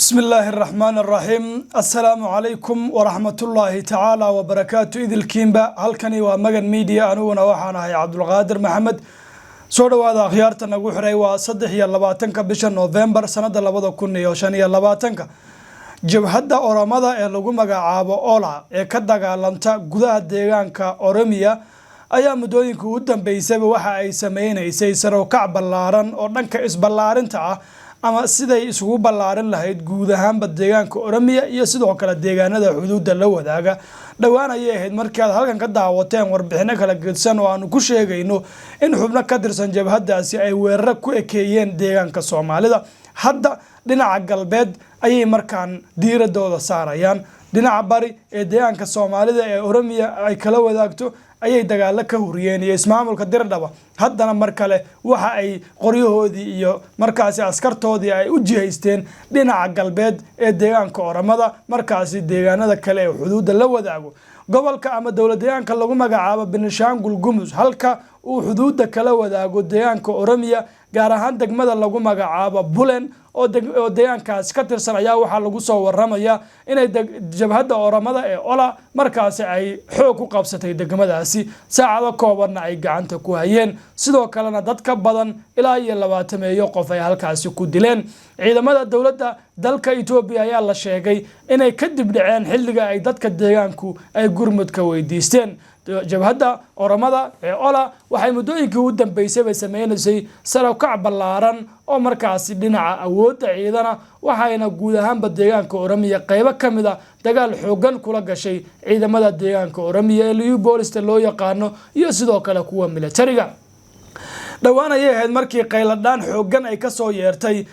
Bismi illaahi araxmaan araxiim. Assalaamu calaykum waraxmatullaahi tacaala wabarakaatu. Idilkiinba, halkani waa Magan Media, aniguna waxaan ahay Cabdulqaadir Maxamed. Soo dhawaada akhyaarta nagu xiray. Waa 23-ka bisha Novembar, sanada 2025-ka. Jabhadda Oromada ee lagu magacaabo OLA ee ka dagaalanta gudaha deegaanka Oromiya ayaa muddooyinka u dambeysayba waxa ay sameynaysay sarowkac ballaaran oo dhanka isballaarinta ah, ama siday isugu ballaarin lahayd guud ahaanba deegaanka Oromiya iyo sidoo kale deegaanada xuduudda la wadaaga. Dhowaan ayay ahayd markii aad halkan ka daawateen warbixino kala gedsan oo aanu ku sheegayno in xubno ka tirsan jabhaddaasi ay weeraro ku ekeeyeen deegaanka Soomaalida. Hadda dhinaca galbeed ayay markaan diiradooda saarayaan. Dhinaca bari ee deegaanka Soomaalida ee Oromiya ay kala wadaagto ayay dagaalo ka huriyeen iyo ismaamulka Dirdhaba. Haddana mar kale waxa ay qoryahoodii iyo markaasi askartoodii ay u jihaysteen dhinaca galbeed ee deegaanka Oromada, markaasi deegaanada kale ee xuduudda la wadaago. Gobolka ama dowlad deegaanka lagu magacaabo Benishangul Gumus, halka uu xuduudda kala wadaago deegaanka Oromiya, gaar ahaan degmada lagu magacaabo Bulen oo deegaankaasi ka tirsan, ayaa waxaa lagu soo waramaya inay jabhadda Oromada ee OLA markaasi ay xoog ku qabsatay degmadaasi, saacado koobanna ay gacanta ku hayeen. Sidoo kalena dad ka badan ilaa iyo 20-meeyo qof ay halkaasi ku dileen. Ciidamada dowladda dalka Etoobiya ayaa la sheegay inay kadib dhaceen xilliga ay dadka deegaanku ay gurmudka weydiisteen. Jabhadda Oromada ee OLA waxay muddooyinkii u dambeysay bay sameynaysay sarokac ballaaran oo markaasi dhinaca awoodda ciidana, waxayna guud ahaanba deegaanka Oromiya qeybo ka mid a dagaal xoogan kula gashay ciidamada deegaanka Oromiya ee Liyu Boolista loo yaqaano iyo sidoo kale kuwa militariga. Dhowaan ayay ahayd markii qayladhaan xooggan ay kasoo yeertay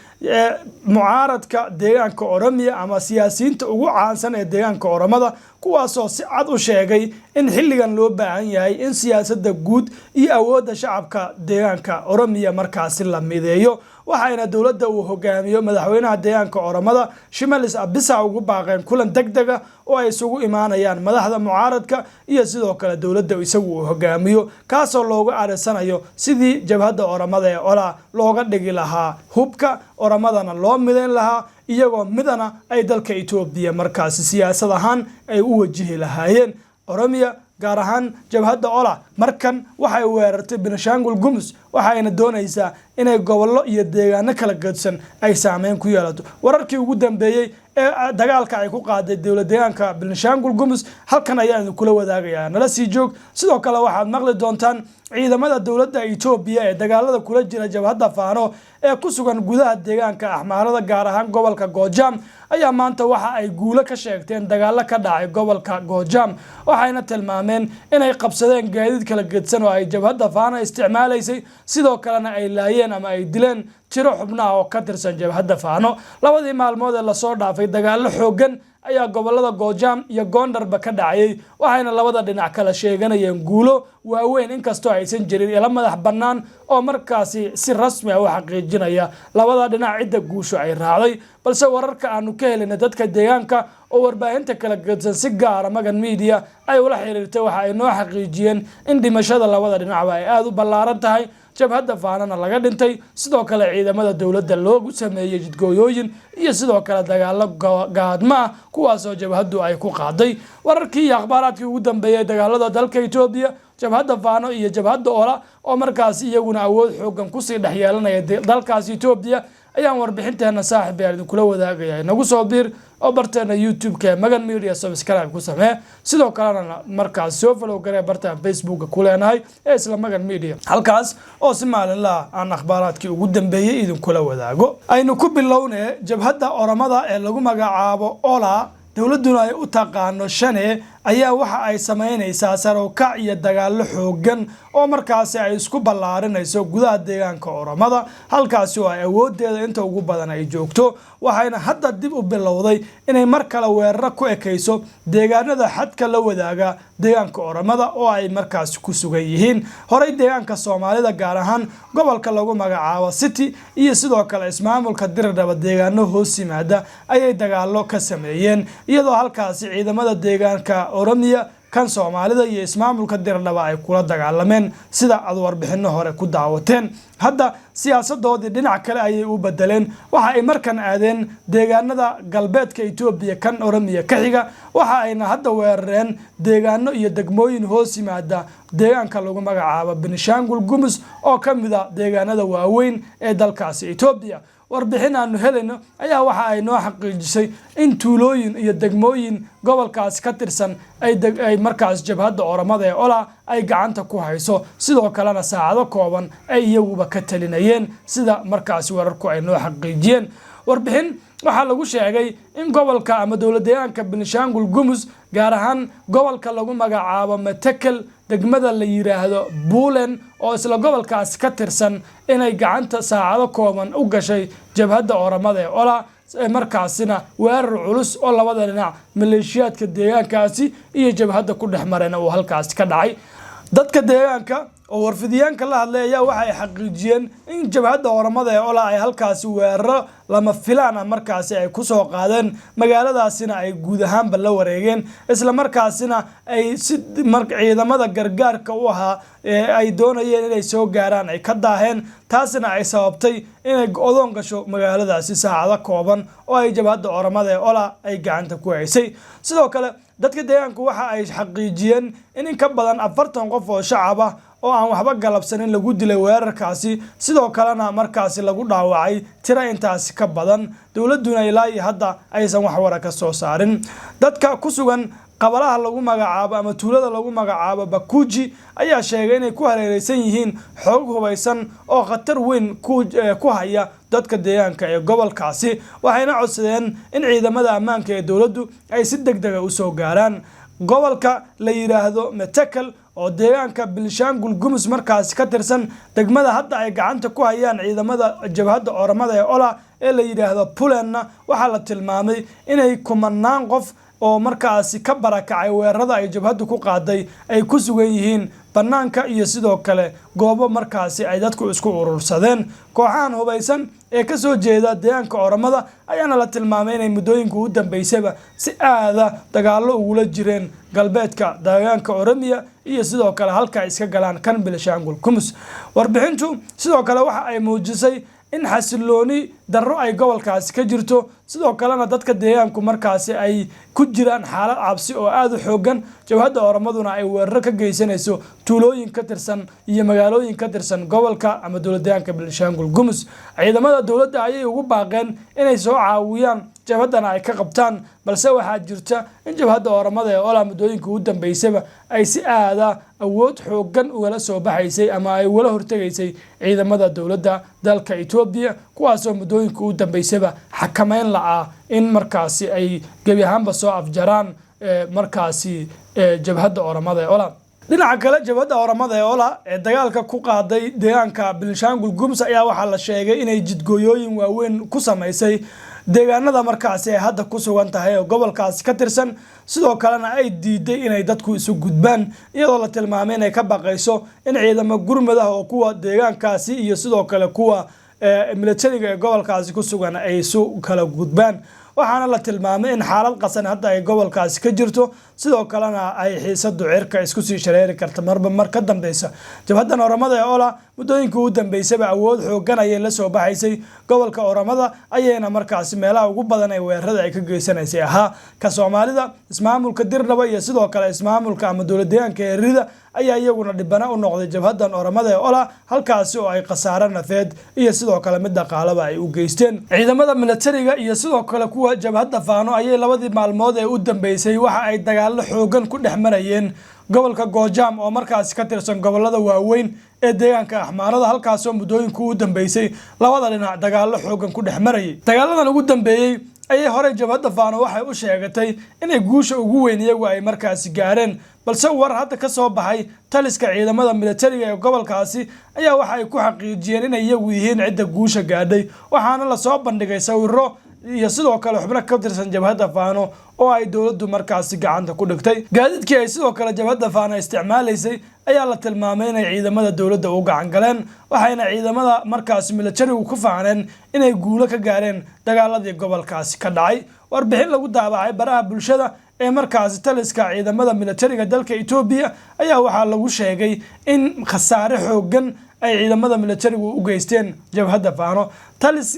mucaaradka deegaanka Oromiya ama siyaasiyiinta ugu caansan ee deegaanka Oromada, kuwaasoo si cad u sheegay in xilligan loo baahan yahay in siyaasadda guud iyo awoodda shacabka deegaanka Oromiya markaasi la mideeyo. Waxayna dowladda uu hogaamiyo madaxweynaha deegaanka Oromada, Shimalis Abisa, ugu baaqeen kulan deg dega oo ay isugu imaanayaan madaxda mucaaradka iyo sidoo kale dowladda isagu uu hogaamiyo, kaasoo looga arisanayo sidii jabhadda Oromada ee OLA looga dhigi lahaa hubka, Oromadana loo midayn lahaa, iyagoo midana ay dalka Etoobiya markaasi siyaasad ahaan ay u wajihi lahaayeen. Oromiya, gaar ahaan jabhadda OLA, markan waxay weerartay Benishangul Gumus, waxayna doonaysaa inay gobollo iyo deegaano kala gedsan ay saameyn ku yeelato. Wararkii ugu dambeeyey ee dagaalka ay ku qaaday dowlad deegaanka Benishangul Gumus halkan ayaa idinkula wadaagayaa, nala sii joog. Sidoo kale waxaad maqli doontaan ciidamada dowladda Etoobiya ee dagaalada kula jira jabhadda Faano ee ku sugan gudaha deegaanka Axmaarada, gaar ahaan gobolka Goojaam, ayaa maanta waxa ay guulo ka sheegteen dagaalo ka dhacay gobolka Goojaam. Waxayna tilmaameen inay qabsadeen gaadiid kala gedsan oo ay jabhadda Faano isticmaalaysay, sidoo kalena ay laayeen ama ay dileen tiro xubnaha oo ka tirsan jabhadda Faano. Labadii maalmood ee lasoo dhaafay dagaalo xooggan ayaa gobolada Goojaam iyo Goondarba ka dhacayay, waxayna labada dhinac kala sheeganayeen guulo waaweyn, inkastoo aysan jirin ilo madax bannaan oo markaasi si rasmi ah u xaqiijinaya labada dhinac cidda guushu ay raacday. Balse wararka aanu ka helinay dadka deegaanka oo warbaahinta kala gedsan, si gaara Magan Media, ay ula xiriirtay, waxa ay noo xaqiijiyeen in dhimashada labada dhinacba ay aada u ballaaran tahay, jabhadda Faanana laga dhintay, sidoo kale ciidamada dowladda loogu sameeyey jidgooyooyin iyo sidoo kale dagaalo gaadma ah, kuwaasoo jabhaddu ay ku qaaday. Wararkii iyo akhbaaraadkii ugu dambeeyey dagaalada dalka Etoobiya, jabhadda Faano iyo jabhadda OLA oo markaasi iyaguna awood xoogan kusii dhex yeelanaya dalkaasi Etoobiya, ayaan warbixinteena, saaxib ayaan idinkula wadaagaya. Nagu soo biir oo barteena YouTube-ka ee Magan Media subscribe ku samee, sidoo kalena markaas soo follow garee bartaan Facebooka ku leenahay ee isla Magan Media, halkaas oo si maalinlaha aan akhbaaraadkii ugu dambeeyey idinkula wadaago. Aynu ku bilownee, jabhadda Oromada ee lagu magacaabo OLA, dowladduna ay u taqaano Shane, ayaa waxa ay samaynaysaa sarowkac iyo dagaallo xoogan oo markaasi ay isku ballaarinayso gudaha deegaanka Oromada, halkaasi oo ay awoodeeda inta ugu badan ay joogto. Waxayna hadda dib u bilowday inay mar kale weeraro ku ekayso deegaanada xadka la wadaaga deegaanka Oromada oo ay markaasi ku sugan yihiin. Horey deegaanka Soomaalida, gaar ahaan gobolka lagu magacaabo City iyo sidoo kale ismaamulka Diridhaba deegaano hoos yimaada, ayay dagaallo ka sameeyeen, iyadoo halkaasi ciidamada deegaanka Oromiya Kan Soomaalida iyo ismaamulka Dirdhaba ay kula dagaalameen, sida aad warbixino hore ku daawateen. Hadda siyaasadoodii dhinac kale ayay u bedeleen. Waxa ay markan aadeen deegaanada galbeedka Etoobiya, kan Oromiya ka xiga. Waxa ayna hadda weerareen deegaano iyo degmooyin hoos yimaada deegaanka lagu magacaabo Benishangul Gumus, oo ka mid a deegaanada waaweyn ee dalkaasi Etoobiya. Warbixin aanu helayno ayaa waxa ay noo xaqiijisay in tuulooyin iyo degmooyin gobolkaasi ka tirsan ay markaas jabhadda Oramada ee OLA ay gacanta ku hayso, sidoo kalena saacado kooban ay iyaguba ka talinayeen, sida markaasi wararku ay noo xaqiijiyeen. Warbixin waxaa lagu sheegay in gobolka ama dowlad deegaanka Benishangul Gumus, gaar ahaan gobolka lagu magacaabo Metekel, degmada la yiraahdo Bulen oo isla gobolkaasi ka tirsan, inay gacanta saacado kooban u gashay jabhadda Oramada ee OLA. Markaasina weerar culus oo labada dhinac, maleeshiyaadka deegaankaasi iyo jabhadda, ku dhex mareen uu halkaasi ka dhacay. Dadka deegaanka oo warfidiyaanka la hadlay ayaa waxay xaqiijiyeen in jabhadda Oramada ee OLA ay halkaasi weeraro lama filaan ah markaasi ay kusoo qaadeen, magaaladaasina ay guud ahaanba la wareegeen, isla markaasina ay si ciidamada gargaarka u ahaa ay doonayeen inay soo gaaraan ay ka daaheen, taasina ay sababtay inay go'doon gasho magaaladaasi saacado kooban oo ay jabhadda Oramada ee OLA ay gacanta ku haysay. Sidoo kale dadka deegaanku waxa ay xaqiijiyeen in ka badan 40 qof oo shacab ah oo aan waxba galabsanin lagu dilay weerarkaasi, sidoo kalena markaasi lagu dhaawacay tiro intaasi ka badan. Dowladuna ilaa iyo hadda aysan wax wara ka soo saarin. Dadka ku sugan qabalaha lagu magacaabo ama tuulada lagu magacaabo Bakuji ayaa sheegay inay ku hareereysan yihiin xoog hubaysan oo khatar weyn ku haya dadka deegaanka ee gobolkaasi, waxayna codsadeen in ciidamada ammaanka ee dowladdu ay si deg dega usoo gaaraan. Gobolka la yidhaahdo Metekel oo deegaanka Bilshaangul Gumus markaasi ka tirsan, degmada hadda ay gacanta ku hayaan ciidamada jabhadda Oramada ee OLA ee la yidhaahdo Pulenna, waxaa la tilmaamay inay kumanaan qof oo markaasi ka barakacay weerarada ay jabhaddu ku qaaday ay ku sugan yihiin bannaanka iyo sidoo kale goobo markaasi ay dadku isku urursadeen. Kooxahan hubaysan ee kasoo jeeda deegaanka Oramada ayaana la tilmaamay inay muddooyinka u dambeysaba si aada dagaallo ugula jireen galbeedka deegaanka Oromiya iyo sidoo kale halka ay iska galaan kan Bilshaangul Kumus. Warbixintu sidoo kale waxa ay muujisay in xasilooni darro ay gobolkaasi ka jirto, sidoo kalena dadka deegaanku markaasi ay ku jiraan xaalad cabsi oo aada u xoogan, jabhadda Oramaduna ay weeraro ka geysanayso tuulooyin ka tirsan iyo magaalooyin ka tirsan gobolka ama dowlad deegaanka Bilshaangul Gumus. Ciidamada dowladda ayay ugu baaqeen inay soo caawiyaan, jabhaddana ay ka qabtaan, balse waxaa jirta in jabhadda Oramada ee OLA muddooyinka ugu dambeysaba ay si aada awood xoogan ugala soo baxaysay ama ay ugala hortegaysay ciidamada dowladda dalka Etoobiya, kuwaasoo muddooyinka ugu dambeysaba xakameyn la'ah in markaasi ay gebi ahaanba soo afjaraan markaasi jabhadda Oramada ee OLA. Dhinaca kale, jabhadda Oramada ee OLA ee dagaalka ku qaaday deegaanka Bilshaangul Gums ayaa waxaa la sheegay inay jidgooyooyin waaweyn ku samaysay deegaanada markaasi ay hadda ku sugan tahay oo gobolkaasi ka tirsan, sidoo kalena ay diiday inay dadku isu gudbaan, iyadoo la tilmaamay inay ka baqayso in ciidamo gurmad ah oo kuwa deegaankaasi iyo sidoo kale kuwa militariga ee gobolkaasi ku sugan ay isu kala gudbaan. Waxaana la tilmaamay in xaalad qasan hadda ay gobolkaasi ka jirto, sidoo kalena ay xiisadu cirka isku sii shareeri karta marba mar ka dambeysa. Jabhaddan Oramada ee OLA muddooyinkii ugu dambeysaba awood xoogan ayay la soo baxaysay, gobolka Oramada ayayna markaasi meelaha ugu badan ee weerarada ay ka geysanaysay ahaa. Ka Soomaalida, ismaamulka Dirdhaba iyo sidoo kale ismaamulka ama dowlad deegaanka Eerida ayaa iyaguna dhibana u noqday jabhaddan Oramada ee OLA, halkaasi oo ay khasaare nafeed iyo sidoo kale mid dhaqaalaba ay u geysteen. Ciidamada militariga iyo sidoo kale kuwa jabhadda Faano ayay labadii maalmood ee u dambeysay waxa ay dagaallo xoogan ku dhex marayeen gobolka Goojaam oo markaasi ka tirsan gobolada waaweyn ee deegaanka Axmaarada, halkaasoo muddooyinka u dambeysay labada dhinac dagaallo xoogan ku dhex marayay. Dagaaladan ugu dambeeyey ayay horey jabhadda Faano waxay u sheegatay inay guusha ugu weyn iyagu ay markaasi gaareen, balse war hadda ka soo baxay taliska ciidamada militariga ee gobolkaasi ayaa waxa ay ku xaqiijiyeen inay iyagu yihiin cidda guusha gaadhay. Waxaana lasoo bandhigay sawiro iyo sidoo kale xubno ka tirsan jabhadda Faano oo ay dowladdu markaasi gacanta ku dhigtay. Gaadiidkii ay sidoo kale jabhadda Faano isticmaalaysay ayaa la tilmaamay inay ciidamada dowladda u gacan galeen, waxayna ciidamada markaasi militarigu ku faaneen inay guulo ka gaareen dagaaladii gobolkaasi ka dhacay. Warbixin lagu daabacay baraha bulshada. ee markaasi taliska ciidamada militariga dalka Etoobiya ayaa waxaa lagu sheegay in khasaare xoogan ay ciidamada militarigu u geysteen jabhadda Faano.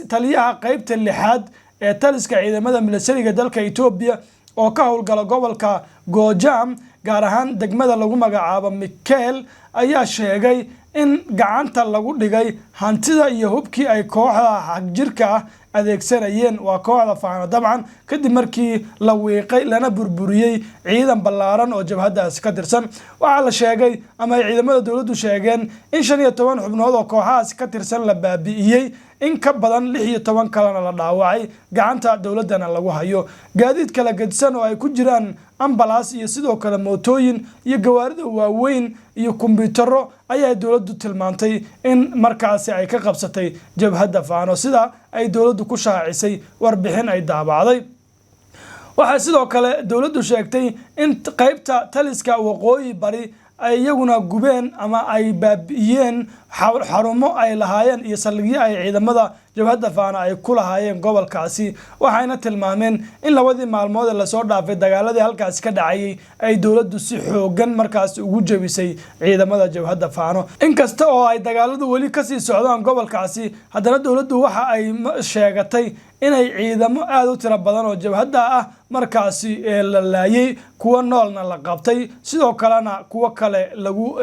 Taliyaha qeybta lixaad ee taliska ciidamada militariga dalka Etoobiya oo ka howlgala gobolka Gojaam, gaar ahaan degmada lagu magacaabo Mikeel, ayaa sheegay in gacanta lagu dhigay hantida iyo hubkii ay kooxda xagjirka ah adeegsanayeen, waa kooxda Faano dabcan, kadib markii la wiiqay lana burburiyey ciidan ballaaran oo jabhaddaasi ka tirsan. Waxaa la sheegay ama ay ciidamada dowladdu sheegeen in 15 xubnood oo kooxahaasi ka tirsan la baabi'iyey, in ka badan 16 kalena la dhaawacay, gacanta dowladdana lagu hayo. Gaadiid kala gedisan oo ay ku jiraan ambalaas iyo sidoo kale mootooyin iyo gawaarida waaweyn iyo kombyutaro ayaa dowladdu tilmaantay in markaasi ay ka qabsatay jabhadda Faano, sida ay dowladdu ku shaacisay warbixin ay daabacday. Waxaa sidoo kale dowladdu sheegtay in qeybta taliska waqooyi bari ay iyaguna gubeen ama ay baabi'iyeen xarumo ay lahaayeen iyo saldhigyo ay ciidamada jabhadda Faana ay ku lahaayeen gobolkaasi. Waxayna tilmaameen in labadii maalmood ee lasoo dhaafay dagaaladii halkaasi ka dhacayay ay dowladdu si xoogan markaasi ugu jebisay ciidamada jabhadda Faano. Inkasta oo ay dagaaladu weli kasii socdaan gobolkaasi, haddana dowladdu waxa ay sheegatay inay ciidamo aada u tiro badan oo jabhadda ah markaasi la laayay, kuwo noolna la qabtay, sidoo kalena kuwo kale lagu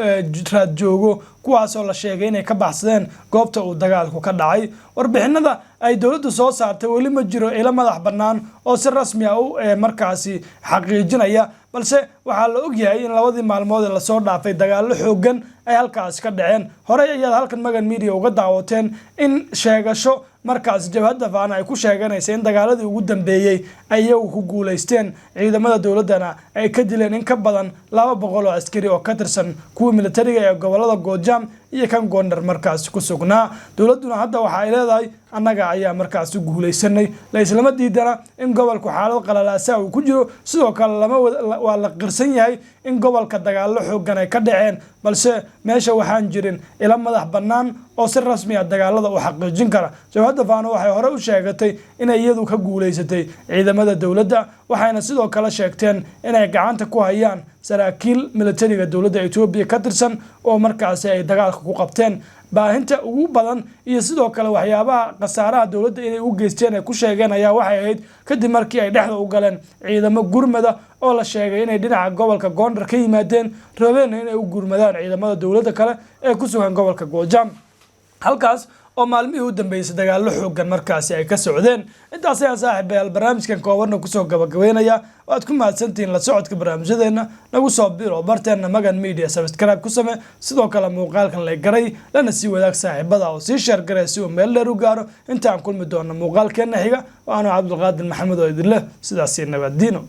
raad joogo, kuwaasoo la sheegay inay ka baxsadeen goobta uu dagaalku ka dhacay. Warbixinada ay dowladdu soo saartay weli ma jiro ilo madax bannaan oo si rasmi ah u markaasi xaqiijinaya, balse waxaa la ogyahay in labadii maalmood ee lasoo dhaafay dagaallo xoogan ay halkaasi ka dhaceen. Horey ayaad halkan Magan Media uga daawateen in sheegasho markaasi jabhadda Faana ay ku sheeganaysa in dagaaladii ugu dambeeyey ay iyagu ku guulaysteen, ciidamada dowladdana ay ka dileen in ka badan 200 oo askari oo ka tirsan kuwa militariga ee gobolada Goojaam iyo kan Gondar markaasi ku sugnaa. Dowladduna hadda waxa ay leedahay, annaga ayaa markaasi guulaysanay. La islama diidana in gobolku xaalad qalalaasa uu ku jiro. Sidoo kale lama waa la qirsan yahay in gobolka dagaallo xoogan ay ka dhaceen, balse meesha waxaan jirin ila madax bannaan oo si rasmi ah dagaalada u xaqiijin kara. Jabhadda Faano waxay hore u sheegatay inay iyadu ka guulaysatay ciidamada dowladda, waxayna sidoo kale sheegteen inay gacanta ku hayaan saraakiil militariga dowladda Etoobiya ka tirsan oo markaasi ay dagaalka ku qabteen. Baahinta ugu badan iyo sidoo kale waxyaabaha khasaaraha dowladda inay u geysteen ay ku sheegeen ayaa waxay ahayd kadib markii ay dhexda u galeen ciidamo gurmada oo la sheegay inay dhinaca gobolka Gondar ka yimaadeen, rabeenna inay u gurmadaan ciidamada dowladda kale ee ku sugan gobolka Goojaam, halkaas oo maalmihii u dambeysay dagaallo xoogan markaasi ay ka socdeen. Intaas ayaan, saaxiibayaal, barnaamijkan koobanna kusoo gabagabeynaya. Waad ku mahadsantihiin la socodka barnaamijyadeena. Nagu soo biro barteenna Magan Media, subscribe ku samee, sidoo kale muuqaalkan la garay lana sii wadaag saaxiibada oo sii share garay si uu meel dheer u gaaro. Intaan kulmi doona muuqaalkeenna xiga, waanu Cabdulqaadir Maxamed oo idinleh sidaasii nabaddiino.